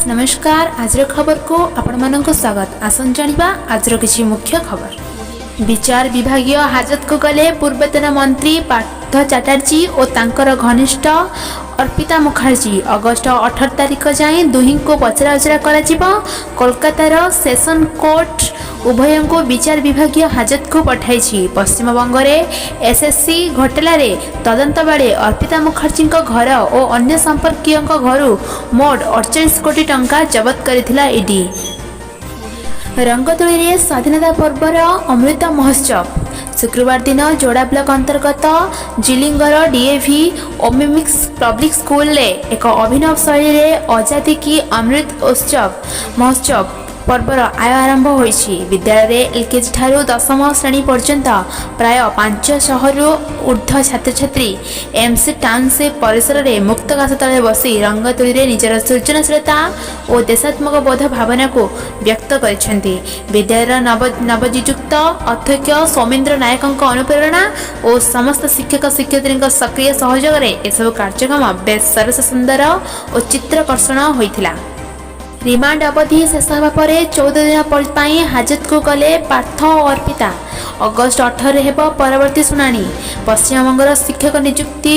ନମସ୍କାର। ଆଜିର ଖବରକୁ ଆପଣମାନଙ୍କୁ ସ୍ୱାଗତ। ଆସନ୍ତୁ ଜାଣିବା ଆଜିର କିଛି ମୁଖ୍ୟ ଖବର। ବିଚାର ବିଭାଗୀୟ ହାଜତକୁ ଗଲେ ପୂର୍ବତନ ମନ୍ତ୍ରୀ ପାର୍ଥ ଚାଟାର୍ଜୀ ଓ ତାଙ୍କର ଘନିଷ୍ଠ ଅର୍ପିତା ମୁଖାର୍ଜୀ। ଅଗଷ୍ଟ 18 ତାରିଖ ଯାଏଁ ଦୁହିଁଙ୍କୁ ପଚରାଉଚରା କରାଯିବ। କୋଲକାତାର ସେସନ୍ କୋର୍ଟ ଉଭୟଙ୍କୁ ବିଚାର ବିଭାଗୀୟ ହାଜତକୁ ପଠାଇଛି। ପଶ୍ଚିମବଙ୍ଗରେ ଏସ୍ଏସ୍ସି ଘୋଟାଲାରେ ତଦନ୍ତ ବେଳେ ଅର୍ପିତା ମୁଖାର୍ଜୀଙ୍କ ଘର ଓ ଅନ୍ୟ ସମ୍ପର୍କୀୟଙ୍କ ଘରୁ ମୋଟ 48 କୋଟି ଟଙ୍କା ଜବତ କରିଥିଲା ଇଡି। ରଙ୍ଗତୁଳିରେ ସ୍ୱାଧୀନତା ପର୍ବର ଅମୃତ ମହୋତ୍ସବ। ଶୁକ୍ରବାର ଦିନ ଯୋଡ଼ା ବ୍ଲକ ଅନ୍ତର୍ଗତ ଜିଲିଙ୍ଗର ଡିଏଭି ଓମିମିକ୍ସ ପବ୍ଲିକ ସ୍କୁଲରେ ଏକ ଅଭିନବ ଶୈଳୀରେ ଆଜାଦି କି ଅମୃତ ଉତ୍ସବ ମହୋତ୍ସବ ପର୍ବର ଆୟ ଆରମ୍ଭ ହୋଇଛି। ବିଦ୍ୟାଳୟରେ ଏଲ୍କେଜି ଠାରୁ ଦଶମ ଶ୍ରେଣୀ ପର୍ଯ୍ୟନ୍ତ ପ୍ରାୟ 500ରୁ ଉର୍ଦ୍ଧ୍ୱ ଛାତ୍ରଛାତ୍ରୀ ଏମ୍ସି ଟାଉନସିପ୍ ପରିସରରେ ମୁକ୍ତ ଘାସ ତଳେ ବସି ରଙ୍ଗତୁଳିରେ ନିଜର ସୃଜନଶୀଳତା ଓ ଦେଶାତ୍ମକ ବୋଧ ଭାବନାକୁ ବ୍ୟକ୍ତ କରିଛନ୍ତି। ବିଦ୍ୟାଳୟର ନବନିଯୁକ୍ତ ଅଧ୍ୟକ୍ଷ ସୌମେନ୍ଦ୍ର ନାୟକଙ୍କ ଅନୁପ୍ରେରଣା ଓ ସମସ୍ତ ଶିକ୍ଷକ ଶିକ୍ଷୟିତ୍ରୀଙ୍କ ସକ୍ରିୟ ସହଯୋଗରେ ଏସବୁ କାର୍ଯ୍ୟକ୍ରମ ବେଶ୍ ସରସ, ସୁନ୍ଦର ଓ ଚିତ୍ରାକର୍ଷଣ ହୋଇଥିଲା। ରିମାଣ୍ଡ ଅବଧି ଶେଷ ହେବା ପରେ 14 ଦିନ ପାଇଁ ହାଜତକୁ ଗଲେ ପାର୍ଥ ଓ ଅର୍ପିତା। ଅଗଷ୍ଟ 18ରେ ହେବ ପରବର୍ତ୍ତୀ ଶୁଣାଣି। ପଶ୍ଚିମବଙ୍ଗର ଶିକ୍ଷକ ନିଯୁକ୍ତି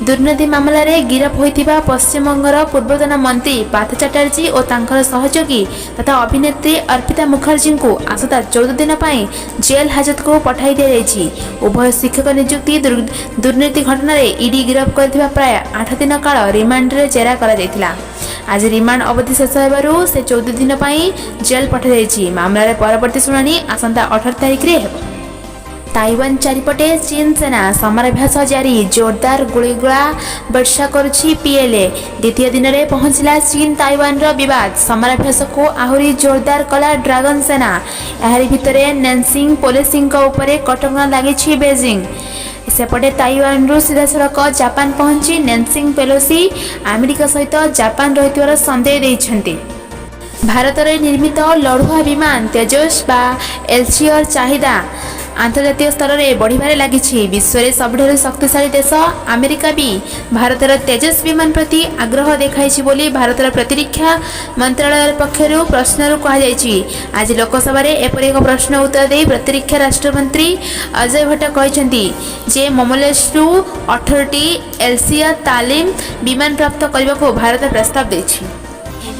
ଦୁର୍ନୀତି ମାମଲାରେ ଗିରଫ ହୋଇଥିବା ପଶ୍ଚିମବଙ୍ଗର ପୂର୍ବତନ ମନ୍ତ୍ରୀ ପାର୍ଥ ଚାଟାର୍ଜୀ ଓ ତାଙ୍କର ସହଯୋଗୀ ତଥା ଅଭିନେତ୍ରୀ ଅର୍ପିତା ମୁଖାର୍ଜୀଙ୍କୁ ଆସନ୍ତା 14 ଦିନ ପାଇଁ ଜେଲ୍ ହାଜତକୁ ପଠାଇ ଦିଆଯାଇଛି। ଉଭୟ ଶିକ୍ଷକ ନିଯୁକ୍ତି ଦୁର୍ନୀତି ଘଟଣାରେ ଇଡି ଗିରଫ କରିଥିବା ପ୍ରାୟ 8 ଦିନ କାଳ ରିମାଣ୍ଡରେ ଜେରା କରାଯାଇଥିଲା। ଆଜି ରିମାଣ୍ଡ ଅବଧି ଶେଷ ହେବାରୁ ସେ 14 ଦିନ ପାଇଁ ଜେଲ୍ ପଠାଯାଇଛି। ମାମଲାର ପରବର୍ତ୍ତୀ ଶୁଣାଣି ଆସନ୍ତା 18 ତାରିଖରେ ହେବ। ତାଇୱାନ ଚାରିପଟେ ଚୀନ ସେନା ସମରାଭ୍ୟାସ ଜାରି। ଜୋରଦାର ଗୁଳିଗୋଳା ବର୍ଷା କରୁଛି ପିଏଲ୍ଏ। ଦ୍ୱିତୀୟ ଦିନରେ ପହଞ୍ଚିଲା ଚୀନ ତାଇୱାନର ବିବାଦ। ସମରାଭ୍ୟାସକୁ ଆହୁରି ଜୋରଦାର କଲା ଡ୍ରାଗନ ସେନା। ଏହାରି ଭିତରେ ନେନ୍ସି ପେଲୋସିଙ୍କ ଉପରେ କଟକଣା ଲାଗିଛି ବେଜିଂ। ସେପଟେ ତାଇୱାନରୁ ସିଧାସଳଖ ଜାପାନ ପହଞ୍ଚି ନେନ୍ସି ପେଲୋସି ଆମେରିକା ସହିତ ଜାପାନ ରହିଥିବାର ସନ୍ଦେହ ଦେଇଛନ୍ତି। ଭାରତରେ ନିର୍ମିତ ଲଢ଼ୁଆ ବିମାନ ତେଜସ୍ ବା ଏଲ୍ସିଓର ଚାହିଦା ଆନ୍ତର୍ଜାତୀୟ ସ୍ତରରେ ବଢ଼ିବାରେ ଲାଗିଛି। ବିଶ୍ୱରେ ସବୁଠାରୁ ଶକ୍ତିଶାଳୀ ଦେଶ ଆମେରିକା ବି ଭାରତର ତେଜସ୍ ବିମାନ ପ୍ରତି ଆଗ୍ରହ ଦେଖାଇଛି ବୋଲି ଭାରତର ପ୍ରତିରକ୍ଷା ମନ୍ତ୍ରଣାଳୟ ପକ୍ଷରୁ ପ୍ରଶ୍ନରୁ କୁହାଯାଇଛି। ଆଜି ଲୋକସଭାରେ ଏପରି ଏକ ପ୍ରଶ୍ନ ଉତ୍ତର ଦେଇ ପ୍ରତିରକ୍ଷା ରାଷ୍ଟ୍ରମନ୍ତ୍ରୀ ଅଜୟ ଭଟ୍ଟ କହିଛନ୍ତି ଯେ ମମଲେସରୁ 18ଟି ଏଲ୍ସିଆର ତାଲିମ ବିମାନ ପ୍ରାପ୍ତ କରିବାକୁ ଭାରତ ପ୍ରସ୍ତାବ ଦେଇଛି।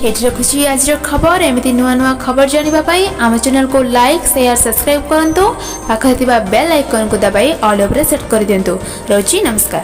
ଏଠି ରଖୁଛି ଆଜିର ଖବର। ଏମିତି ନୂଆ ନୂଆ ଖବର ଜାଣିବା ପାଇଁ ଆମ ଚ୍ୟାନେଲକୁ ଲାଇକ୍, ସେୟାର, ସବସ୍କ୍ରାଇବ୍ କରନ୍ତୁ। ପାଖରେ ଥିବା ବେଲ୍ ଆଇକନ୍କୁ ଦବାଇ ଅଲ୍ ଉପରେ ସେଟ୍ କରିଦିଅନ୍ତୁ। ରହୁଛି, ନମସ୍କାର।